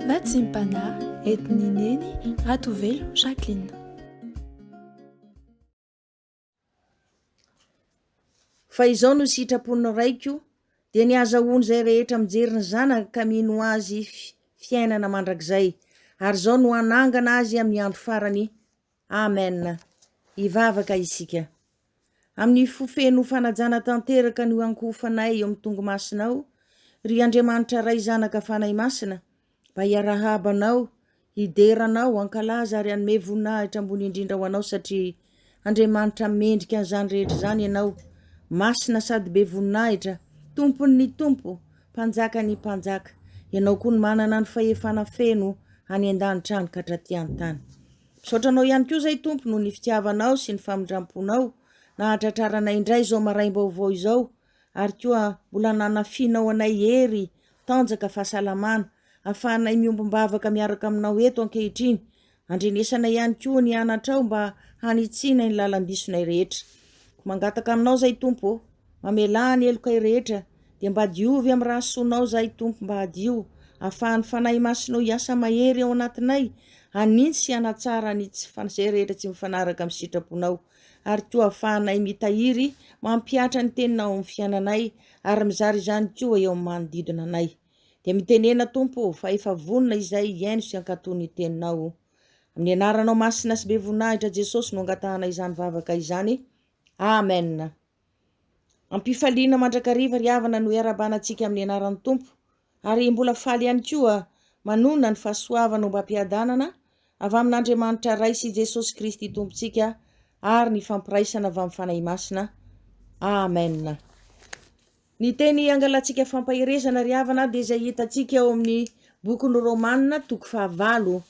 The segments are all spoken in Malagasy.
Vatsim-panahy entin'i Neny Ratovelo Jacqueline. Fa izao no sitrapon'ny Raiko, dia ny hahazahoan'izay rehetra mijery ny Zanaka ka mino Azy fiainana mandrakizay, ary izao no hanangana azy amin'ny andro farany. Amen. Hivavaka isika. Amin'ny fo feno fanajana tanteraka no iankohofanay eo amin'ny tongo-masinao, ry Andriamanitra Ray Zanaka Fanahy Masina, mba hiarahaba Anao, hidera Anao, hankalaza ary hanome voninahitra ambony indrindra ho Anao satria Andriamanitra mendrika an'izany rehetra izany Ianao, Masina sady be voninahitra, Tompon'ny Tompo, Mpanjakan'ny Mpanjaka. Ianao koa no manana ny fahefana feno any an-danitra any ka hatraty an-tany. Misaotra Anao ihany koa izay Tompo noho ny fitiavanao sy ny famindram-ponao nahatratraranay indray izao maraim-baovao izao ary koa mbola nanafianao anay hery, tanjaka, fahasalamana ahafahanay miombom-bavaka miaraka aminao eto ankehitriny. Andrenesana ihany koa ny anatrao mba hanitsiana ny lalan-disonay rehetra. Koa mangataka aminao izay Tompo ô, mamelà ny helokay rehetra Dia mba diovy amin'ny ra soanao izahay Tompo mba hadio, ahafahan'ny Fanahy Masinao hiasa mahery ao anatinay, hanintsy sy hanatsara ny tsy izay rehetra tsy mifanaraka amin'ny sitraponao, ary koa ahafahanay mitahiry, mampihatra ny Teninao amin'ny fiainanay, ary mizara izany koa eo amin'ny manodidina anay. Dia mitenena Tompo ô, fa efa vonona izahay hihaino sy hankatò ny Teninao. Amin'ny Anaranao Masina sy be voninahitra Jesosy no angatahana izany vavaka izany. Amen. Am-pifaliana mandrakariva ry havana no iarahabana antsika amin'ny anaran'ny Tompo, ary mbola faly ihany koa manonona ny fahasoavana ombam-piadanana avy amin'Andriamanitra Ray sy Jesosy Kristy Tompontsika ary ny fampiraisana avy amin'ny Fanahy Masina. Amen. Ny teny angalantsika fampaherezana ry havana dia izay hitantsika ao amin'ny bokin'ny Romana toko fahavalo.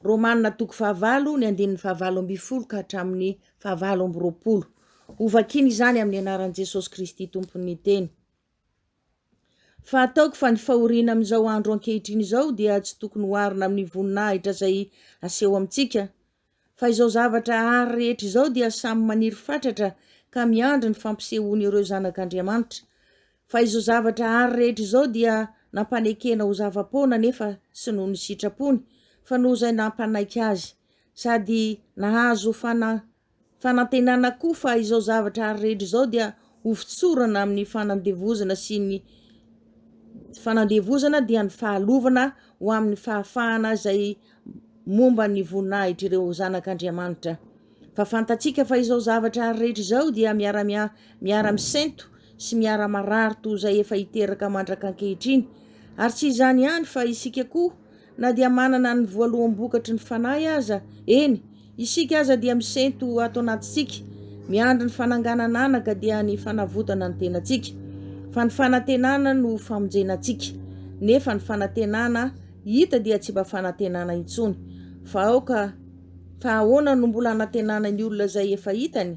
Romana toko fahavalo, ny andininy fahavalo ambin'ny folo ka hatramin'ny fahavalo amby 20. Hovakina izany amin'ny anaran'i Jesosy Kristy Tompon'ny Teny. Fa ataoko fa ny fahoriana amin'izao andro ankehitriny izao dia tsy tokony hoharina amin'ny voninahitra izay aseho amintsika. Fa izao zavatra àry rehetra izao dia samy maniry fatratra ka miandry ny fampisehoan'ireo zanak'Andriamanitra. Fa izao zavatra àry rehetra izao dia nampanekena ho zava-poana nefa tsy noho ny sitrapony, fa noho izay nampanaiky azy, sady nahazo fana Fanantenana koa fa izao zavatra ary rehetra izao dia hovotsorana amin'ny fanandevozana sy ny fanandevozana dia ny fahalovana ho amin'ny fahafahana izay momba ny voninahitr'ireo zanak'Andriamanitra. Fa fantatsika fa izao zavatra ary rehetra izao dia miara-mia miara-misento sy miara-marary toy izay efa hiteraka mandrak'ankehitriny. Ary tsy izany ihany fa isika koa na dia manana ny voaloham-bokatry ny Fanahy aza, eny, isika aza dia misento ato anatintsika, miandry ny fananganan'anaka dia ny fanavotana ny tenantsika. Fa ny fanantenana no famonjena antsika, nefa ny fanantenana hita dia tsy mba fanantenana intsony. Fa aoka, fa ahoana no mbola hanantenana ny olona izay efa hitany?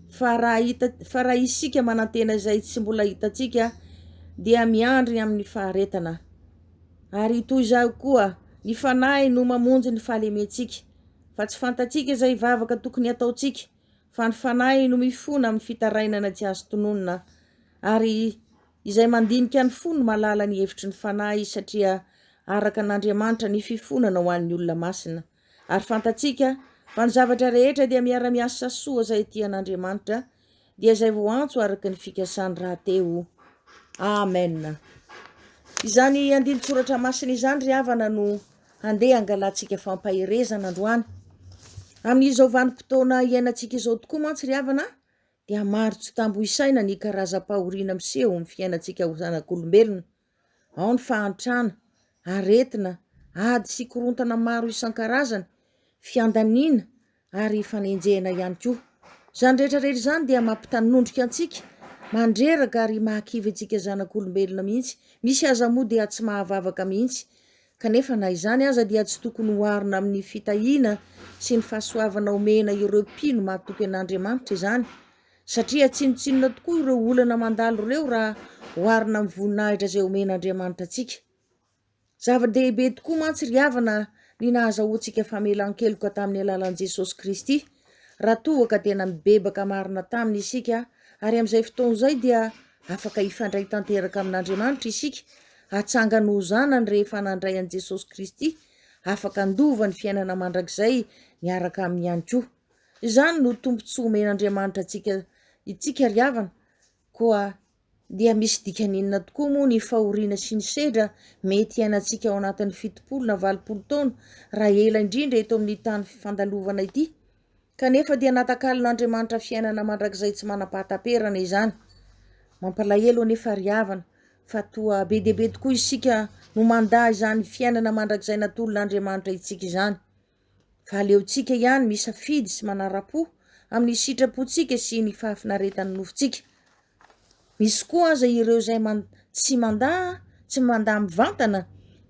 Fa raha hita, fa raha isika manantena izay tsy mbola hitantsika, dia miandry amin'ny faharetana. Ary toy izany koa, ny Fanahy no mamonjy ny fahalementsika, fa tsy fantatsika izay vavaka tokony hataontsika, fa ny Fanahy no mifona amin'ny fitarainana tsy azo tononina. Ary izay mandinika ny fo no mahalala ny hevitry ny Fanahy, satria araka an'Andriamanitra ny fifonana ho an'ny olona masina. Ary fantatsika fa ny zavatra rehetra dia miara-miasa soa izay tia an'Andriamanitra, dia izay voantso araka ny fikasany rahateo. Amen. Izany andinin-tsoratra masina izany ry havana no handeha hangalantsika fampaherezana androany. Amin'izao vanim-potoana iainantsika izao tokoa mantsy ry havana dia maro tsy tambo isaina ny karazam-pahoriana miseho amin'ny fiainantsika ho zanak'olombelona. Ao ny fahantrana, aretina, ady sy korontana maro isan-karazany, fiandaniana ary fanenjehana ihany koa. Izany rehetra rehetra izany dia mampitanondrika antsika, mandreraka ary mahakivy antsika zanak'olombelona mihitsy, misy aza moa dia tsy mahavavaka mihitsy. Kanefa na izany aza dia tsy tokony oharina amin'ny fitahiana sy ny fahasoavana omena ireo mpino mahatoky an'Andriamanitra izany, satria tsinontsinona tokoa ireo olana mandalo ireo raha oharina amin'ny voninahitra izay omen'Andriamanitra antsika. Zava-dehibe tokoa mantsy ry havana ny nahazahoantsika famelan-keloka tamin'ny alalan'i Jesosy Kristy, raha toa ka tena mibebaka marina taminy isika, ary amin'izay fotoana izay dia afaka hifandray tanteraka amin'Andriamanitra isika, hatsangany ho zanany rehefa nandray an'i Jesosy Kristy, afaka handova ny fiainana mandrakizay miaraka aminy ihany koa. Izany no tombontsoa omen'Andriamanitra antsika itsika ry havana, koa dia misy dikany inona tokoa moa ny fahoriana sy ny sedra mety hiainantsika ao anatin'ny 70 na 80 taona raha ela indrindra eto amin'ny tany fandalovana ity? Kanefa dia natakalon'Andriamanitra fiainana mandrakizay tsy manam-pahataperana izany. Mampalahelo anefa ry havana fa toa be dia be tokoa isika no mandà izany fiainana mandrakizay natolon'Andriamanitra itsika izany. Fa aleontsika ihany misafidy sy manara-po amin'ny sitrapontsika sy ny fahafinaretan'ny nofontsika. Misy koa aza ireo izay man- tsy mandà, tsy mandà mivantana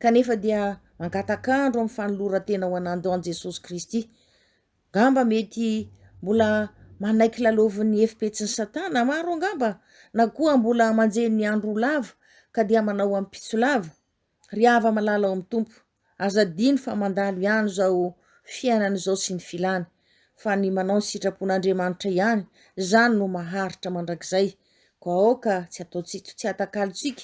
kanefa dia mangatak'andro amin'ny fanoloran-tena ho an'Andohan'i Jesosy Kristy. Angamba mety mbola manaiky lalaovin'ny hevi-petsin'i Satana maro angamba, na koa mbola manjehy ny andro ho lava ka dia manao ampitso lava. Ry hava-malala ao amin'ny Tompo, aza adino fa mandalo ihany izao fiainana izao sy ny filany, fa ny manao ny sitrapon'Andriamanitra ihany, izany no maharitra mandrakizay. Koa aoka tsy ataontsika, tsy hatakalontsika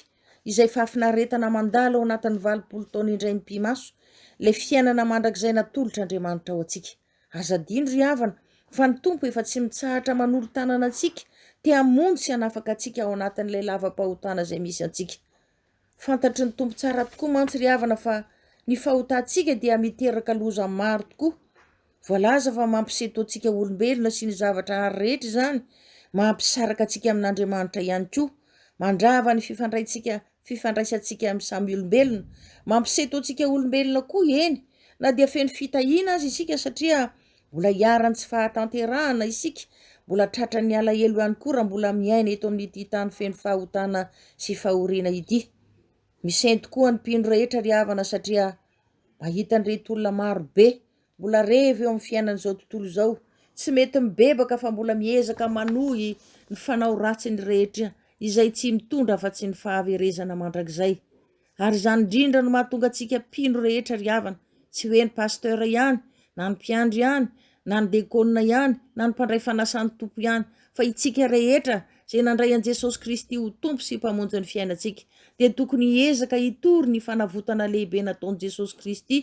izay fahafinaretana mandalo ao anatin'ny 80 taona indray mipi-maso, ilay fiainana mandrakizay natolotr'Andriamanitra ho antsika. Aza adino ry havana fa ny Tompo efa tsy mitsahatra manolo-tanana antsika, te hamonjy sy hanafaka antsika ao anatin'ilay lava-pahotana izay misy antsika. Fantatry ny Tompo tsara tokoa mantsy ry havana fa ny fahotantsika dia miteraka loza maro tokoa. Voalaza fa mampiseto antsika olombelona sy ny zavatra ary rehetra izany, mampisaraka antsika amin'Andriamanitra ihany koa, mandrava ny fifandraintsika fifandraisantsika amin'ny samy olombelona, mampiseto antsika olombelona koa eny na dia feno fitahiana aza isika satria Mbola iharan'ny tsy fahatanterahana isika, mbola tratran'ny alahelo ihany koa raha mbola miaina eto amin'ity tany feno fahotana sy fahoriana ity. Misento koa ny mpino rehetra ry havana satria mahita an'ireto olona maro be mbola revo eo amin'ny fiainan'izao tontolo izao, tsy mety mibebaka fa mbola miezaka manohy ny fanao ratsiny rehetra izay tsy mitondra afa-tsy ny fahaverezana mandrakizay. Ary izany indrindra no mahatonga antsika mpino rehetra ry havana, tsy hoe ny pasteur ihany, na ny mpiandry ihany, na ny dekona ihany, na ny mpandray fanasan'ny Tompo ihany, fa itsika rehetra izay nandray an'i Jesosy Kristy ho Tompo sy Mpamonjy ny fiainantsika, dia tokony hiezaka hitory ny fanavotana lehibe nataon'i Jesosy Kristy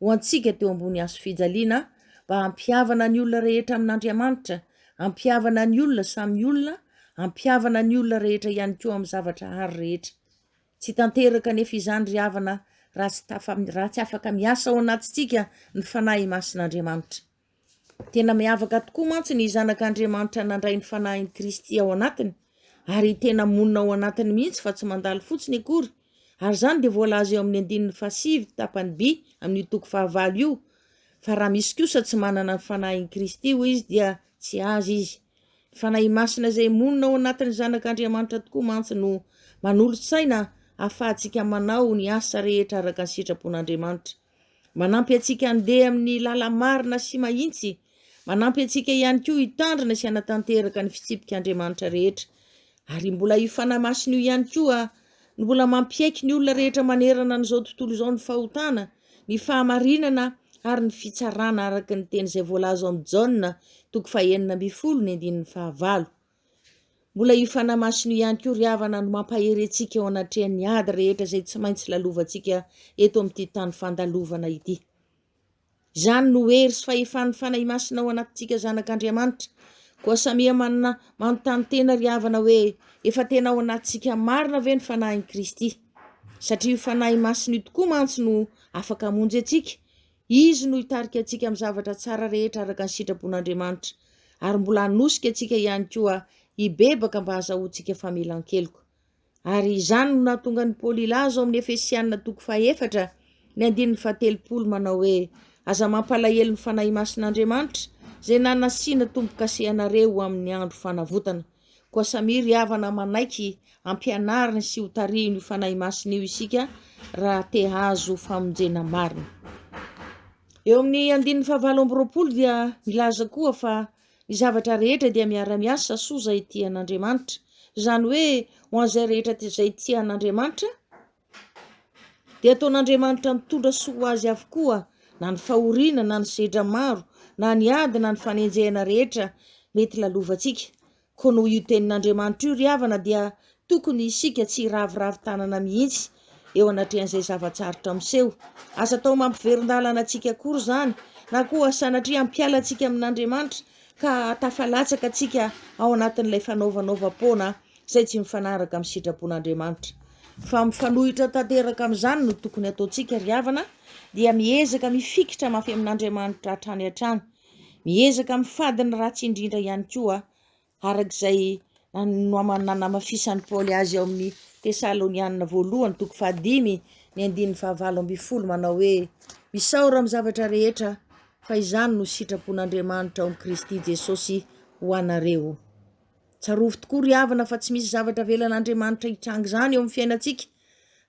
ho antsika teo ambony hazo fijaliana mba hampihavana ny olona rehetra amin'Andriamanitra, hampihavana ny olona samy olona, hampihavana ny olona rehetra ihany koa amin'ny zavatra ary rehetra. Tsy tanteraka anefa izany ry havana raha tsy tafa raha tsy afaka miasa ao anatintsika ny Fanahy Masin'Andriamanitra. Tena miavaka tokoa mantsy ny zanak'Andriamanitra nandray ny Fanahin'i Kristy ao anatiny ary tena monina ao anatiny mihitsy fa tsy mandalo fotsiny akory. Ary izany dia voalaza eo amin'ny andininy fahasivy tapany by amin'io toko fahavalo io fa raha misy kosa tsy manana ny Fanahin'i Kristy hoy izy dia tsy azy izy. Ny Fanahy Masina izay monina ao anatin'ny zanak'Andriamanitra tokoa mantsy no manolo-tsaina ahafahantsika manao ny asa rehetra araka ny sitrapon'Andriamanitra. Manampy antsika handeha amin'ny lala-marina sy mahintsy. Manampy antsika ihany koa hitandrina sy hanatanteraka ny fitsipik'Andriamanitra rehetra. Ary mbola io Fanahy Masina io ihany koa no mbola mampiaiky ny olona rehetra manerana an'izao tontolo izao ny fahotana, ny fahamarinana ary ny fitsarana araka ny teny izay voalaza ao amin'ny Jaona toko faha-16 ny andininy fahavalo. Mbola io Fanahy Masina io ihany koa ry havana no mampahery antsika eo anatrehan'ny ady rehetra izay tsy maintsy lalovantsika eto amin'ity tany fandalovana ity. Izany no hery sy fahefan'ny Fanahy Masina ao anatintsika zanak'Andriamanitra. Koa samia manana manontany tena ry havana hoe efa tena ao anatintsika marina ve ny Fanahin'i Kristy? Satria io Fanahy Masina io tokoa mantsy no afaka hamonjy antsika. Izy no hitarika antsika amin'ny zavatra tsara rehetra araka ny sitrapon'Andriamanitra. Ary mbola hanosika antsika ihany koa hibebaka mba hahazahoantsika famelan-keloka. Ary izany no nahatonga an'i Paoly hilaza ao amin'ny Efesiana toko fahefatra, ny andininy fahatelopolo manao hoe, Aza mampalahelo ny Fanahy Masin'Andriamanitra, izay nanasiana tombo-kase anareo ho amin'ny andro fanavotana. Koa samia ry havana manaiky ampianariny sy hotarihin'io Fanahy Masina io isika raha te hahazo famonjena marina. Eo amin'ny andininy fahavalo amby 20 dia milaza koa fa Ny zavatra rehetra dia miara-miasa soa izay tia an'Andriamanitra. Izany hoe ho an'izay rehetra izay tia an'Andriamanitra dia ataon'Andriamanitra mitondra soa ho azy avokoa na ny fahoriana na ny sedra maro na ny ady na ny fanenjehana rehetra mety lalovantsika. Koa noho io tenin'Andriamanitra io ry havana dia tokony isika tsy hiraviravy tanana mihitsy. eo anatrehan'izay zava-tsarotra miseho. Aza atao mampiverin-dalana antsika akory izany, na koa sanatria hampiala antsika amin'Andriamanitra ka hahatafalatsaka antsika ao anatin'ilay fanaovanaovam-poana izay tsy mifanaraka amin'ny sitrapon'Andriamanitra. Fa mifanohitra tanteraka amin'izany no tokony hataontsika ry havana, dia miezaka mifikitra mafy amin'Andriamanitra hatrany hatrany, miezaka mifady ny ratsy indrindra ihany koa araka izay nanamafisan'i Paoly azy ao amin'ny Tesalonianina voalohany toko fahadimy ny andininy fahavalo ambin'ny folo manao hoe misaora amin'ny zavatra rehetra fa izany no sitrapon'Andriamanitra ao amin'i Kristy Jesosy ho anareo. Tsarovy tokoa ry havana fa tsy misy zavatra avelan'Andriamanitra hitranga izany eo amin'ny fiainantsika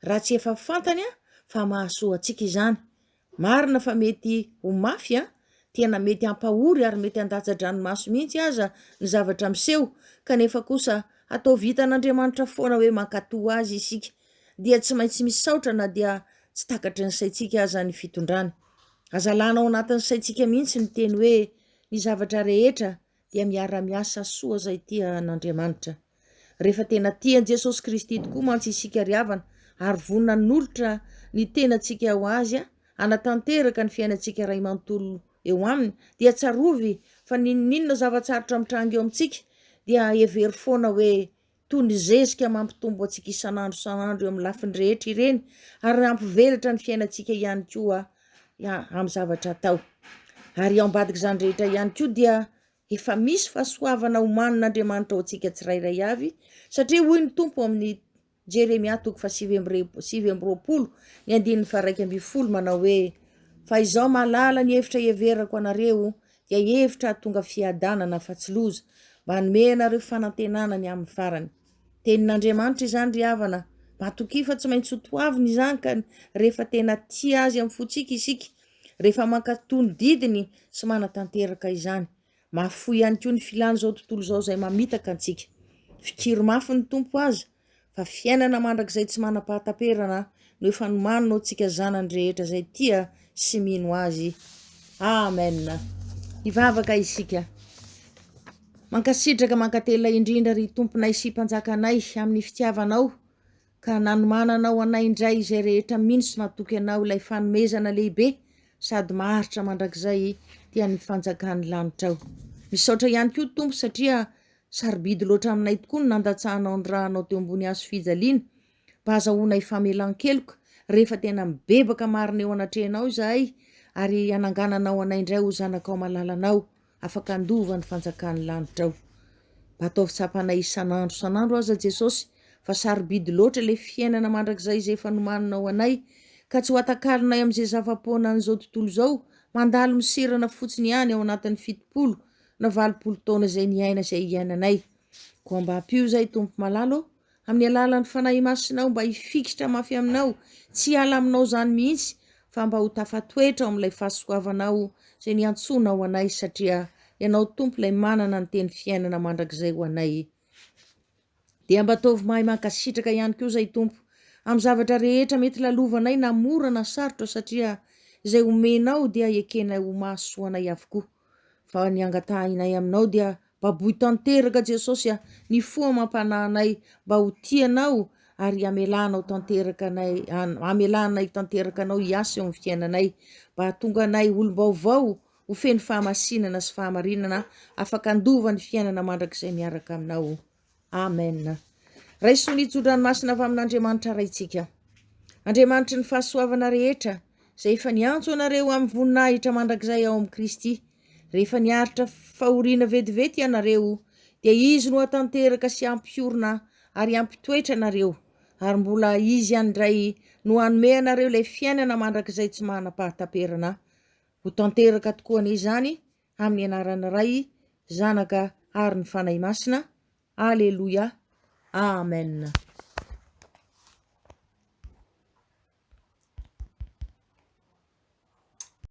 raha tsy efa fantany fa mahasoa antsika izany. Marina fa mety ho mafy an, tena mety hampahory ary mety handatsa-dranomaso mihitsy aza ny zavatra miseho, kanefa kosa atao vitan'Andriamanitra foana hoe mankatò Azy isika, dia tsy maintsy misaotra na dia tsy takatry ny saintsika aza ny fitondrany. Aza alana ao anatin'ny saintsika mihitsy ny teny hoe ny zavatra rehetra dia miara-miasa soa izay tia an'Andriamanitra. Rehefa tena tia an'i Jesosy Kristy tokoa mantsy isika ry havana ary vonona hanolotra ny tenantsika ho Azy hanatanteraka ny fiainantsika iray manontolo eo Aminy dia tsarovy fa n'inon'inona zava-tsarotra mitranga eo amintsika dia hevero foana hoe toy ny zezika mampitombo antsika isan'andro isan'andro eo amin'ny lafiny rehetra ireny ary hampivelatra ny fiainantsika ihany koa amin'ny zavatra atao. Ary ao ambadik'izany rehetra ihany koa dia efa misy fahasoavana omanin'Andriamanitra ho antsika tsirairay avy satria hoy ny Tompo amin'ny Jeremia toko fahasivy 29 ny andininy faha-11 manao hoe fa izao mahalala ny hevitra iheverako anareo dia hevitra hahatonga fiadanana fa tsy loza, mba hanome anareo fanantenana ny amin'ny farany. Tenin'Andriamanitra izany ry havana, matokia fa tsy maintsy ho toavina izany ka rehefa tena tia Azy amin'ny fontsika isika, rehefa mankatò ny didiny sy manatanteraka izany. Mahafoy ihany koa ny filan'izao tontolo izao izay mamitaka antsika. Fikiro mafy ny Tompo aza fa fiainana mandrakizay tsy manam-pahataperana no efa nomanina ho antsika zanany rehetra izay tia sy mino Azy. Amen. Hivavaka isika. Mankasitraka mankatelina indrindra ry Tomponay sy Mpanjakanay amin'ny fitiavanao ka nanomananao anay indray izay rehetra mino sy matoky anao ilay fanomezana lehibe sady maharitra mandrakizay dia ny fanjakan'ny lanitrao. Misaotra ihany koa Tompo satria Sarobidy loatra aminay tokoa ny nandatsahanao ny rànao teo ambony hazo fijaliana, mba hazahoanay famelan-keloka rehefa tena mibebaka marina eo anatrehanao izahay ary hanangananao anay indray ho zanakao malalanao, afaka handova ny fanjakan'ny lanitrao. Mba ataovy tsapanay isan'andro isan'andro aza Jesosy fa sarobidy loatra ilay fiainana mandrakizay izay efa nomaninao anay ka tsy ho atakalonay amin'izay zava-poana an'izao tontolo izao mandalo miserana fotsiny ihany ao anatin'ny 70 na 80 taona izay niaina izay iainanay. Koa mba ampio izay Tompo malala ô, amin'ny alalan'ny Fanahy Masinao mba hifikitra mafy aminao, tsy hiala aminao izany mihitsy, fa mba ho tafatoetra ao amin'ilay fahasoavanao izay niantsoanao anay satria Ianao Tompo ilay manana ny teny fiainana mandrakizay ho anay. Dia mba ataovy mahay mankasitraka ihany koa izay Tompo amin'ny zavatra rehetra mety lalovanay na mora na sarotra satria izay omenao dia ekenay ho mahasoa anay avokoa. Fa ny angatahinay aminao dia baboy tanteraka Jesosy a, ny fo amam-panahinay mba ho tia Anao ary hamelanao tanteraka anay, hamelanay tanteraka Anao hiasa eo amin'ny fiainanay mba hahatonga anay olom-baovao ho feno fahamasinana sy fahamarinana afaka handova ny fiainana mandrakizay miaraka aminao. Amen. Raiso ny tso-dranomasina avy amin'Andriamanitra Raintsika. Andriamanitry ny fahasoavana rehetra, izay efa niantso anareo amin'ny voninahitra mandrakizay ao amin'i Kristy. Rehefa niaritra fahoriana vetivety ianareo, dia Izy no hatanteraka sy hampiorina ary hampitoetra anareo, ary mbola Izy ihany indray no hanome anareo ilay fiainana mandrakizay tsy manam-pahataperana. Ho tanteraka tokoa anie izany amin'ny anaran'ny Ray, Zanaka ary ny Fanahy Masina. Aleloia. Amen.